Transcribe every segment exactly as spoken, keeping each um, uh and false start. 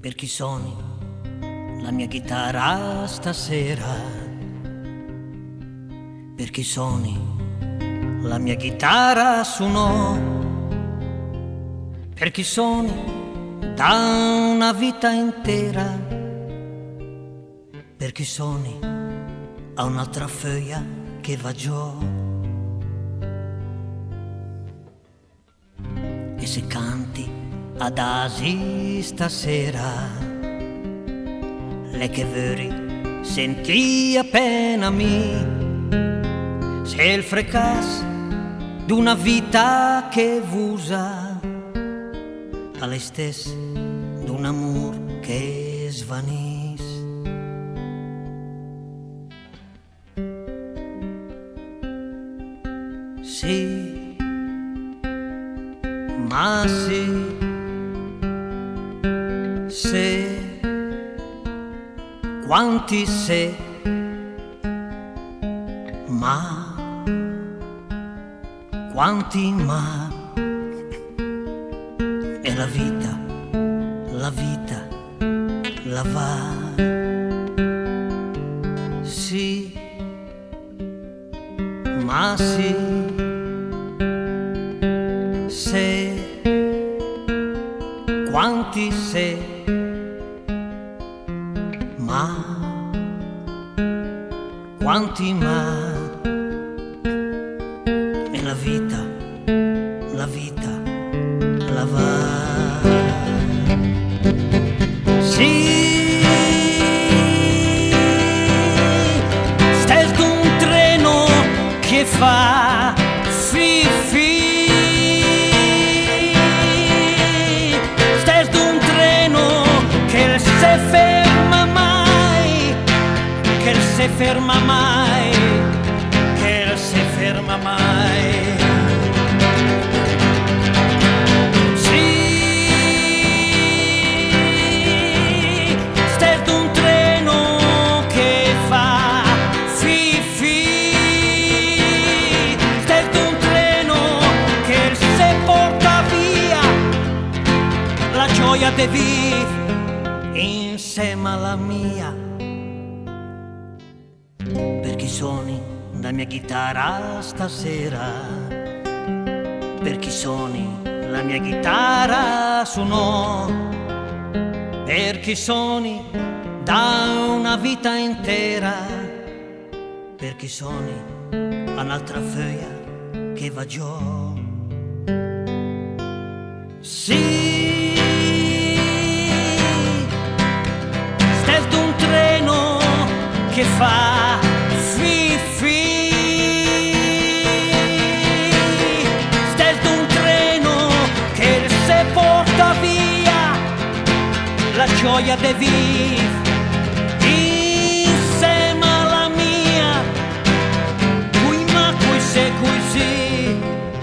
Perché soni la mia chitarra stasera, perché soni la mia chitarra su no, perché soni da una vita intera, perché soni a un'altra föia che va giò. E se canti adasi stasera, l'è che vöri sentì apena mi, se el fracàs d'una vita che vusa, a l'istess d'un amur che svanìs. Sì, ma sì, se, quanti se, ma, quanti ma, e la vita, la vita, la va. Sì, ma sì, se, quanti se, ma, quanti ma, e la vita, la vita, la va. Sì, stess d'un treno che fa fi fi, stess d'un treno che se ferma mai, che se ferma mai, che se ferma mai. Sì, stess d'un treno che fa fi fi, stess d'un treno che se porta via la gioia de viv insema a la mia. Perché soni la mia chitarra stasera, perché soni la mia chitarra su no, perché soni da una vita intera, perché soni a un'altra föia che va giò. Sì, stess d'un treno che fa fi fi, stess d'un treno che se porta via la gioia de viv insema a la mia. Cui ma, cui se, cui sì,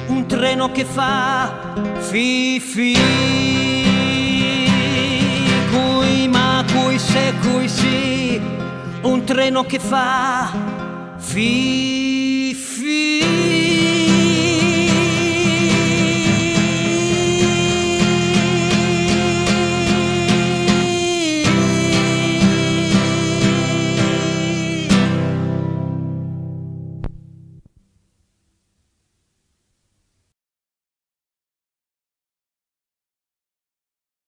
un treno che fa fi fi, cui ma, cui se, cui sì, un treno che fa fi